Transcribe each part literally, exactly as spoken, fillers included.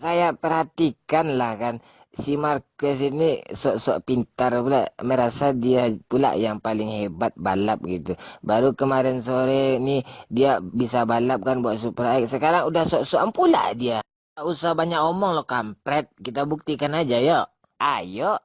Kayak perhatikan lah kan, si Marquez ini sok-sok pintar pula, merasa dia pula yang paling hebat balap gitu. Baru kemarin sore ni dia bisa balap kan buat Supra X, sekarang udah sok-sokan pula dia. Tak usah banyak omong lo kampret, kita buktikan aja yok. Ayo.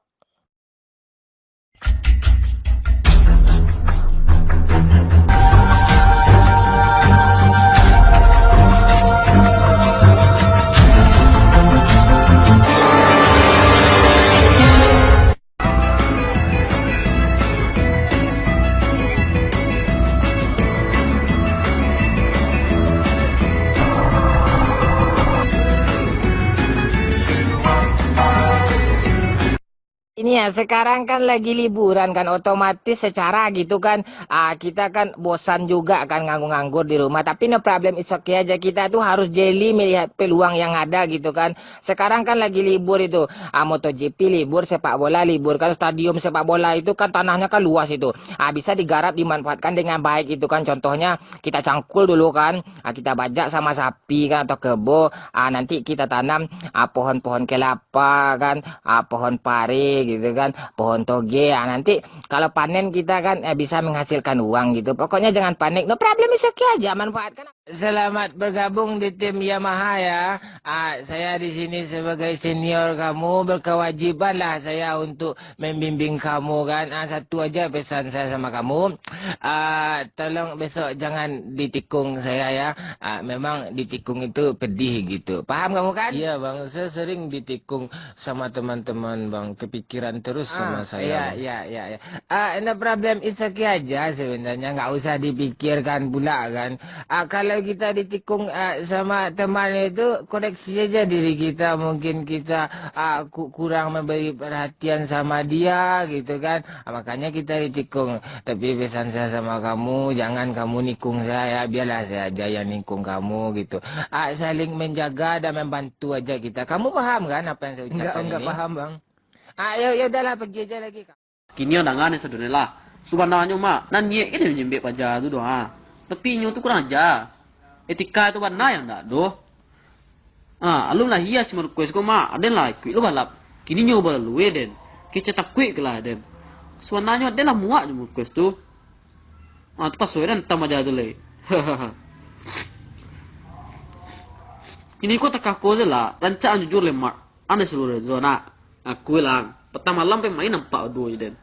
Ini ya, sekarang kan lagi liburan kan, otomatis secara gitu kan, ah, kita kan bosan juga kan nganggur-nganggur di rumah. Tapi no problem, it's okay aja. Kita tuh harus jeli melihat peluang yang ada gitu kan. Sekarang kan lagi libur itu, ah, MotoGP libur, sepak bola libur kan, stadium sepak bola itu kan tanahnya kan luas itu. Ah, bisa digarap, dimanfaatkan dengan baik itu kan. Contohnya kita cangkul dulu kan, ah, kita bajak sama sapi kan atau kebo, ah, nanti kita tanam, ah, pohon-pohon kelapa kan, ah, pohon pare gitu kan, pohon toge. Ah, nanti kalau panen kita kan, eh, bisa menghasilkan uang gitu. Pokoknya jangan panik, no problem, it's okay aja, manfaatkan. Selamat bergabung di tim Yamaha ya. Ah, saya di sini sebagai senior kamu, berkewajiban lah saya untuk membimbing kamu kan. Ah, satu aja pesan saya sama kamu. Ah, tolong besok jangan ditikung saya ya. Ah, memang ditikung itu pedih gitu. Paham kamu kan? Iya, Bang, saya sering ditikung sama teman-teman, Bang. Kepikiran terus sama saya, iya, Bang. Iya, iya, iya. Ah, no problem, it's okay aja sebenarnya. Nggak usah dipikirkan pula kan. Ah, kalau kita ditikung, ah, sama teman itu, koreksi aja diri kita. Mungkin kita, ah, ku-, kurang memberi perhatian sama dia gitu kan. Ah, makanya kita ditikung. Tapi pesan saya sama kamu, jangan kamu nikung saya, biarlah saya aja yang nikung kamu gitu. Ah, saling menjaga dan membantu aja kita. Kamu paham kan apa yang saya ucapkan ini? Enggak, enggak paham, Bang. Ah, ya, ya udahlah, pergi aja lagi. Kini ang danga den sadonyo lah. Subananyo, Mak, nan niaik den manyambek paja tu doh, ha. Tapi inyo tu kurang aja. Etika tu bana yang ndak doh. Ha, alun lahia si Marquez ko, Mak, aden lah ikuik lo balap. Kini nyo balalui den. Kecek takuik ke lah den. Subananyo aden lah muak jo Marquez tu. Ha, tu paso den tam paja tu lai. Kini ko takah ko se lah, rancak ang jujur lai, Mak. Aneh si Lorenzo, nak. Akui lah, patang malam pai main nampak baduo jo den.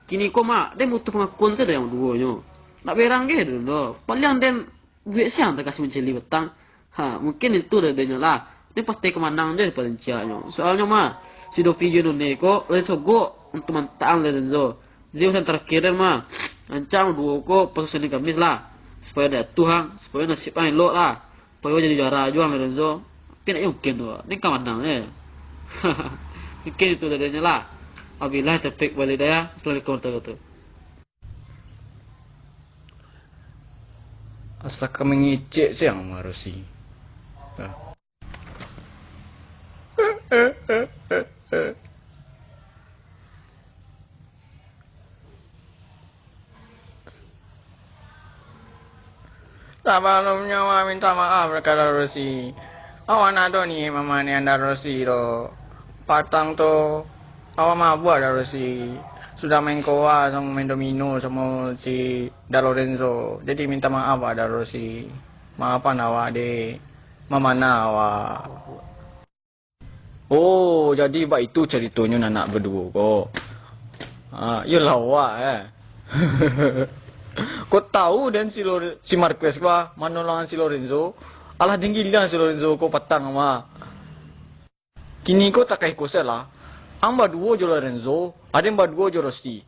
Kini ko, Mak, den butuh pangakuan se dari ang baduonyo. Nak berang ge den do. Paliang den buek siang takasi mancaliak patang. Ha, mungkin itu dari dennyo lah. Den pasti ka manang jo paliang cieknyo. Soalnyo, Mak, si Dovi jo None ko lai sogok untuak mantaang Lorenzo. Jadi, pesan tarakhir den, Mak, rancak ang baduo ko paso Senin Kamis lah. Supayo dak tuh ang, supayo nasib ang elok lah. Payo jadi juara juo ang, Lorenzo. Tapi ndak mungkin tu, ni ka manang, eh. Mungkin itu dadanya lah. Wabillahi taufik wal hidayah. Assalamualaikum warahmatullahi wabarakatuh. Asa ka mangecek siang marosi. Nah. Sabalumnyo, awak minta maaf ka Darosi. Awak ndak ado niaik mamaniang Darosi doh. Patang tu, awak mabuak Darosi. Sudah main koa samo main domino samo si Da Lorenzo. Jadi minta maaf, Darosi. Maafan awak, dek. Mamanah awak. Oh, jadi baitu caritonyo nan nak baduo ko. Ha, iyolah awak, eh. Ko tahu den si Lore-, si Marquez ko, ah, manolongan si Lorenzo. Alah, den giliang si Lorenzo ko patang, mah. Kini ko takah iko se lah. Ang baduo jo Lorenzo, aden baduo jo Rossi.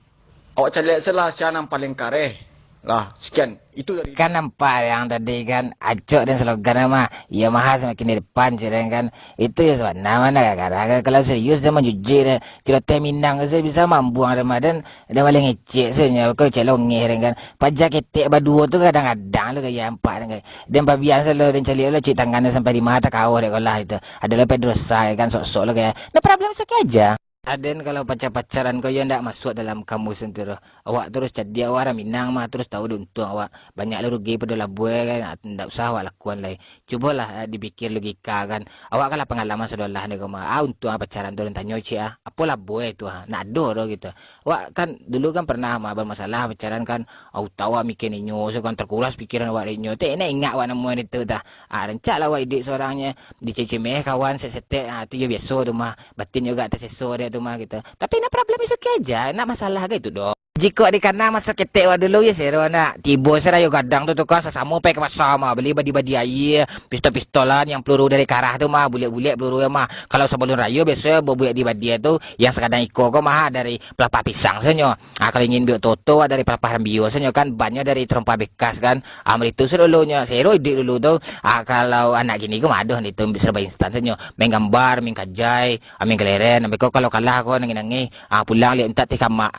Awak caliak se lah sia nan paling kareh. Lah, sekian. Itu dari Kan nampak yang tadi kan, acok dan slogan mah. Yamaha semakin di depan, cek den kan. Itu ya sabananyo mah, kadang-kadang kalau serius dan manjujik dan celoteh Minang tu bisa mambuang dan madan, dan paling ngecek se nyo, kau cek longeh den kan. Paja ketek baduo tu kadang-kadang lo gaya ampak den kan. Dan pabian se lo, dan caliak lo cek tangan sampai di mata kau dek kolah itu. Ado lo Pedrosa kan, sok-sok lo gaya. Nah, problem sakit aja. Aden, kalau pacar-pacaran ko yo ndak masuak dalam kamus tu doh. Awak terus cadiak, awak urang Minang mah, terus tahu dek untuang awak. Banyak lah rugi pado labuah kan, ah, ndak usah awak lakuan lai. Cubolah, eh, dipikir logika kan. Awak kan lah pangalaman sudah lah ni ko mah. Ah, untuang pacaran tu, den tanyo ciek ah. Apo labuah tu ah? Ndak ado doh gitu. Awak kan dulu kan pernah mah bamasalah pacaran kan. Au tahu awak mikir ninyo, so kan terkuras pikiran awak dek nyo. Tek nak ingat awak namuan itu tah. Ah, rancak lah awak iduik sorangnyo. Dicemeh kawan sesetek, ah, tu yo biaso tu mah. Batin juga teseso dek tu mah gitu. Tapi nak problem is okay aja, nak masalah ke itu doh. Jikok dikana maso ketek wak dulu, yo sero nak. Tibo se rayo gadang tu, tu kan sasamo pai ka pasa mah, bali badi-badi aia, pistol-pistolan, yang peluru dari karah tu mah, bulek-bulek peluru mah. Kalau sabalun rayo biaso babuek di badia tu, yang sakadang iko ko mah dari pelepah pisang sanyo. Ah, kalau ingin buek toto wak dari pelepah rambio sanyo kan, bannyo dari terompah bekas kan. Ah, mah itu sadolonyo, sero iduik dulu tu. Ah, kalau anak kini ko mah adoh itu serba instan sanyo. Main gambar, main kajai, ah, main kelereng, sampai ko kalau kalah ko nangih-nangih. Ah, pulang liak mintak teh kamak.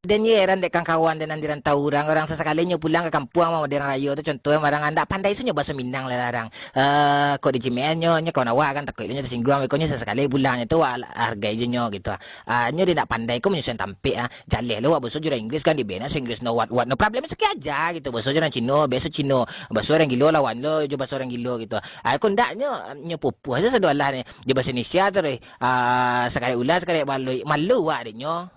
Den ye heran dek kawan-kawan den nan di rantau urang, urang sasakali nyo pulang ka kampuang mah, di urang rayo tu contoh, urang ndak pandai sanyo baso Minang lah urang. Eh, kok di Cimean nyo, nyo kawan awak kan, takuik nyo tasingguang, beko nyo sasakali pulang nyo tu, wak hargai je nyo gitu. Ah, nyo di ndak pandai ko manyusuan tampek ah. Jaleh lo wak baso jo urang Inggris kan, di bena so Inggris no what what, no problem, it's okay aja gitu. Baso jo urang Cino, biaso Cino. Baso urang gilo lawan lo jo baso urang gilo gitu. Ah, kok ndak nyo, nyo pupuh sajo sado alah ni. Jo baso Indonesia tu deh. Ah, sakali ulah, sakali malu, malu wak dek nyo.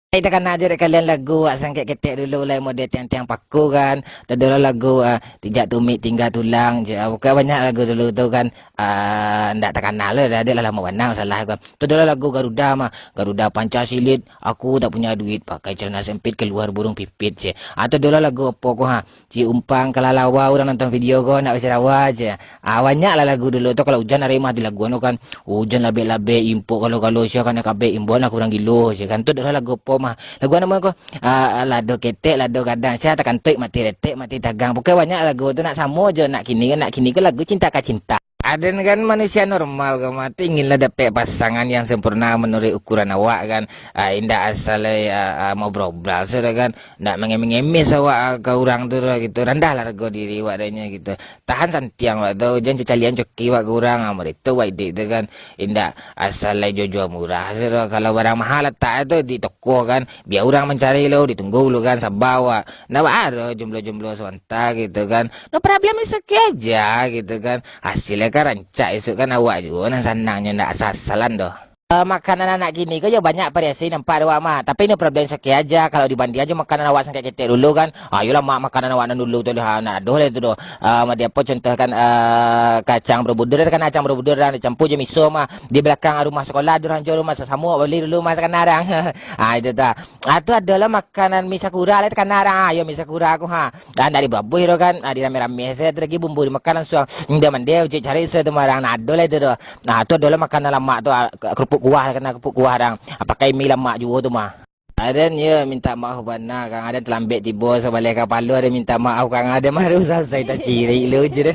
Ai, takana aja dek kalian lagu, wak sangkek ketek dulu lai mode tiang-tiang paku kan. Tadolo lagu, ah, tijak tumik tingga tulang je. Ah, bukan banyak lagu dulu tu kan. Ah, ndak takana lah, dah, dek lah lamo bana salah kan. Tadolo lagu Garuda mah. Garuda Pancasilit, aku tak punya duit, pakai celana sempit, keluar burung pipit je. Ah, tadolo lagu apo ko ha? Ciek umpang kalalawa urang nonton video ko, nak basirawa je. Ah, banyak lah lagu dulu tu, kalau ujan hari mah di lagu anu kan. Ujan labek-labek, impok galo-galo, sia kana kabek, imbau nak kurang gilo, sia kan. Tu adalah lagu apo mah. Lagu anu mah ko, ah, lado ketek, lado gadang, sia takantuik mati retek, mati tagang. Pokoknya banyak lagu tu, nak samo je, nak kini, nak kini ke lagu cinta ka cinta. Aden kan manusia normal ko mah, tu inginlah dapek pasangan yang sempurna menurut ukuran awak kan. Ah, indak asal, eh, ah, ah, mau berobral sudah kan. Ndak mengemis-ngemis awak ka urang tu doh gitu. Randah lah harga diri awak dek nyo gitu. Tahan santiang awak tu, jan cacalian coki awak ka urang, ah, mode tu awak iduik tu kan. Indak asal lai jua-jua murah se doh. Kalau barang mahal latak tu di toko kan, bia urang mancari lo, ditunggu lo kan, saba awak. Ndak baa doh jomblo-jomblo sabanta gitu kan. No problem, it's okay aja gitu kan. Hasilnyo kan rancak, esok kan awak juo nan sanangnyo, ndak asal-asalan doh. Eh, makanan anak kini ko yo banyak variasi nampak dek awak mah. Tapi no problem, it's okay aja. Kalau dibanding aja makanan awak sangkek ketek dulu kan. Ah, yolah mak makanan awak nan dulu tu lah, nak adoh lah itu doh. Ah, mode apo contoh kan, eh, kacang Borobudur kan, kacang Borobudur dan dicampur jo miso mah. Di belakang rumah sekolah, di ranjo rumah sasamo, bali dulu mah takana urang. Ah, itu tah. Ah, tu adolah makanan mi sakura lah takana urang. Ah, yo mi sakura ko ha. Ah, ndak dibabuih doh kan. Ah, dirame-rame sajo tu lagi bumbu dimakan langsung. Indah mande, ucik cari se tu marang. Nah, adolah itu doh. Nah, tu adolah makanan lamak tu, ah, kerupuk kuah, kena kerupuk kuah dang. Ah, pakai mi lamak juo tu mah. Aden, yo, minta maaf bana, Kang. Aden talambek tibo sabaleh kapalo, aden minta maaf, Kang. Aden mah harus sasai tacirik lu je den.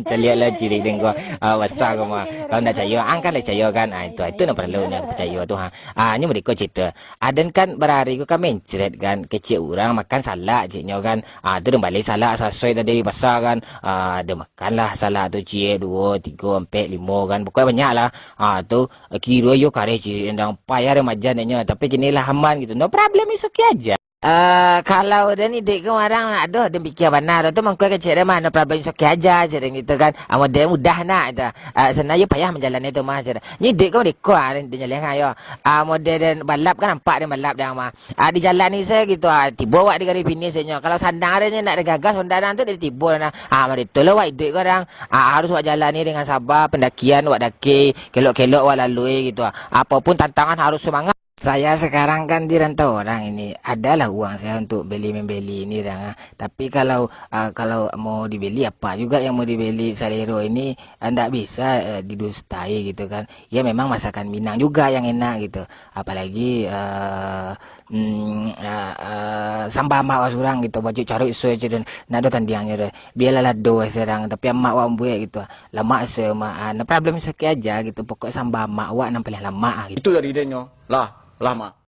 Caliak lah cirik den ko. Ah, basa ko mah. Kalau ndak cayo, ang kan lah cayo kan. Ah, itu, itu nan paralu nyo picayo tu ha. Ah, nyo mode ko carito. Aden kan barari ko kan mencret kan. Kecek urang makan salak ceknyo kan. Ah, tu den bali salak sasoi tadi di pasa kan. Ah, den makanlah salak tu ciek, duo, tigo, ampek, limo kan. Pokoknyo banyak lah. Ah, tu Kiro iyo kareh cirik den dang, payah remaja nyo, tapi kini lah aman gitu. No problem, it's okay aja. Eh, kalau den iduik ko marang nak doh, den pikia bana doh tu mangko kecek den mah, no problem, it's okay aja, cek den gitu kan. Amun den mudah nak tu. Eh, sebenarnyo payah manjalani tu mah, cek den. Nyo iduik ko deko ah, den, den jaleh kan yo. Ah, model den balap kan nampak den balap dang mah. Ah, dijalani se gitu ah, tibo awak di garis finish nyo. Kalau sanang ado nyo nak digagas Honda dang tu, den tibo nah. Ah, mode tu lah awak iduik ko dang. Ah, harus awak jalani dengan saba, pendakian awak daki, kelok-kelok awak lalui gitu. Apopun tantangan harus semangat. Saya sekarang kan di rantau orang ini, adalah uang saya untuk beli membeli ini dang, ah. Tapi kalau, ah, kalau mau dibeli, apa juga yang mau dibeli, salero ini, ah, ndak bisa, eh, didustai gitu kan. Ya memang masakan Minang juga yang enak gitu. Apalagi, eh, mm, eh, eh, samba amak wak surang gitu, bajik caruik suai cik den. Ndak ado tandiangnyo doh. Bialah lado wak surang, tapi amak wak buek gitu. Lamak se mak, ah, no problem, it's okay aja gitu. Pokok samba amak wak nan paling lamak ah gitu. Itu dari idenya. Lah, lah, Mak.